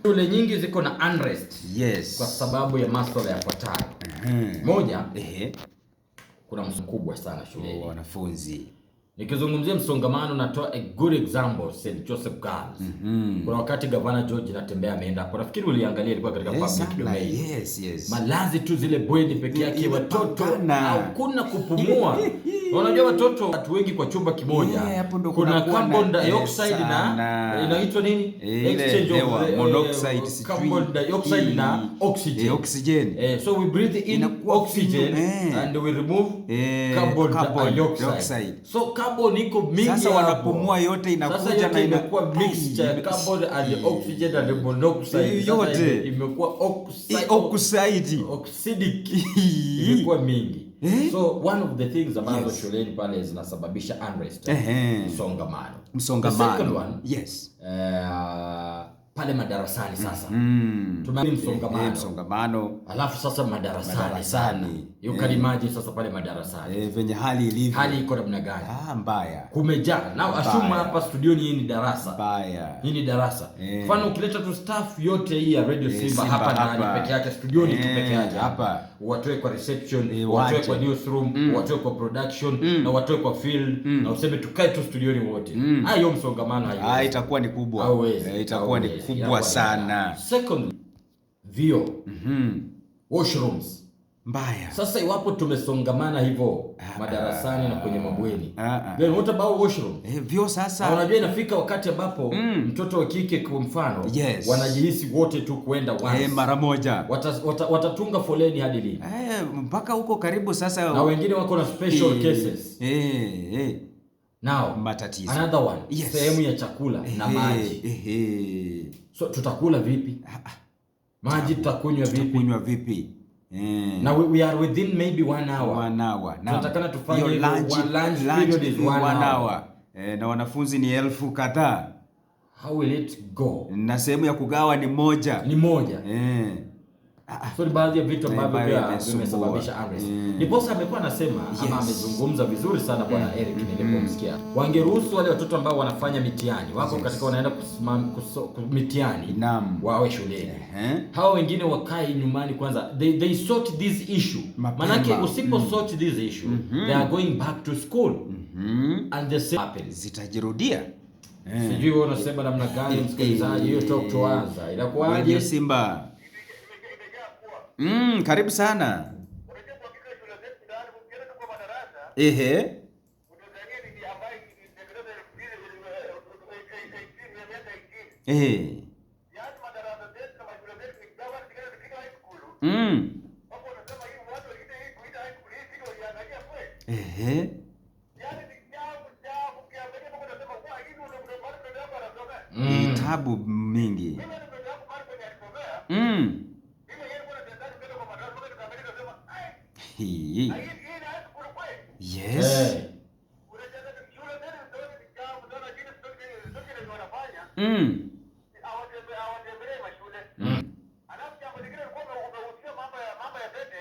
Shule nyingi ziko na unrest kwa sababu ya masuala yafuatayo. Moja, kuna msongamano mkubwa sana shuleni. Wanafunzi. Nikizungumzia msongamano, natoa a good example, St Joseph Girls. Kuna wakati Gavana George Natembeya ameenda hapo, nafikiri uliangalia, ilikuwa katika public domain. Malazi tu, zile bweni peke yake, Ile watoto pangana. Hakuna kupumua. Na unajua watoto, watu wengi kwa chumba kimoja, Yeah, hapo ndo kuna kunakuwa na- carbon dioxide na sana. inaitwa nini? Ile Exchange of hewa, monoxide sijui. Carbon dioxide na oxygen. Oxygen. So we breathe in Inakuwa oxygen finyu. and we remove carbon carbon dioxide. dioxide. So carbon iko mingi Sasa hapo. Wanapumua yote inakuja Sasa yote na imekuwa mixture ya carbon and oxygen and monoxide. Sasa Yote. Imekuwa oxide, Oxide. Oxidic, imekuwa mingi. Eh? So one of the things ambazo shuleni pale zinasababisha unrest, msongamano. Msongamano. The second one, pale madarasani sasa. Tume msongamano. Msongamano. Alafu sasa madarasani. Madarasani. You can imagine sasa pale madarasani. Venye hali ilivyo. Hali iko namna gani? Ah, mbaya. Kumejaa. Now assume Mbaya. hapa studioni hii ni darasa. Mbaya. Hii ni darasa. Mfano ukileta tu staff yote hii ya Radio Simba, Simba hapa ndani hapa. peke yake, studioni tu peke yake hapa. Watoe kwa reception, watoe waje. kwa newsroom, watoe kwa production na watoe kwa field na useme tukae tu studioni wote. Ah, hiyo msongamano Ah, haiwezi. itakuwa ni kubwa. Hauwezi. Itakuwa ni Hauwezi. kubwa Inakuwa ni sana. Secondly, vyoo. Washrooms. Mbaya. Sasa iwapo tumesongamana hivyo madarasani na kwenye mabweni, Ah, ah. then what about washroom? Vyoo Na sasa. unajua inafika wakati ambapo mtoto wa kike kwa mfano wanajihisi wote tu kuenda once. Mara moja. Watatunga foleni hadi lini? Mpaka huko karibu sasa. Na wengine wako na special cases. Now, Matatizo. another one, sehemu ya chakula na maji. So tutakula vipi? Maji tutakunywa vipi? Tutakunywa vipi? Na we are within maybe one hour. One hour. Naam. Tunatakana tufanye Hiyo hivyo, one lunch period is one one hour. hour. Na wanafunzi ni elfu kadhaa How will it go? Na sehemu ya kugawa ni moja. Ni moja. So ni baadhi ya vitu ambavyo ambayo pia imesumbua. vimesababisha unrest. Ndiposa amekuwa anasema ama amezungumza vizuri sana bwana Eric nilipomsikia. Wangeruhusu wale watoto ambao wanafanya mitihani, wako katika wanaenda mitihani wawe shuleni. Hawa wengine wakae nyumbani kwanza. They sort this issue. Mapema. Manake usipo sort this issue, they are going back to school. And the same happens. Zitajirudia. Sijui wewe unasema namna gani, msikilizaji, hiyo talk to us. Radio Inakuwaje? Simba. Karibu sana. Unajua kwa hakika shule zetu mtaani ukienda tu kwa madarasa utadhania ni ambayo ilitengenezwa 2000 18 miaka 18. Yaani madarasa zetu na mashule zetu ni kama zingine high school. Hapo unasema hii watu wengine hii kuita high school, hii kitu waliangalia kweli. Yaani ni chafu chafu, ukiangalia mpaka unasema kwa hivi ndio ndio mtoto wako anasomea. Ni tabu mingi. Mimi ni mtoto wangu mahali kwenye alisomea. Mimi mwenyewe nilikuwa natembea mtoto kwa madarasa mpaka nikaangalia nikasema, "Ai, Hii. hii ni high school kweli?" Yes. Unacheza shule zetu ndio ni chafu sana, lakini sio kile wanafanya. Hawatembelei mashule. Alafu jambo lingine ulikuwa umehusia mambo ya pete.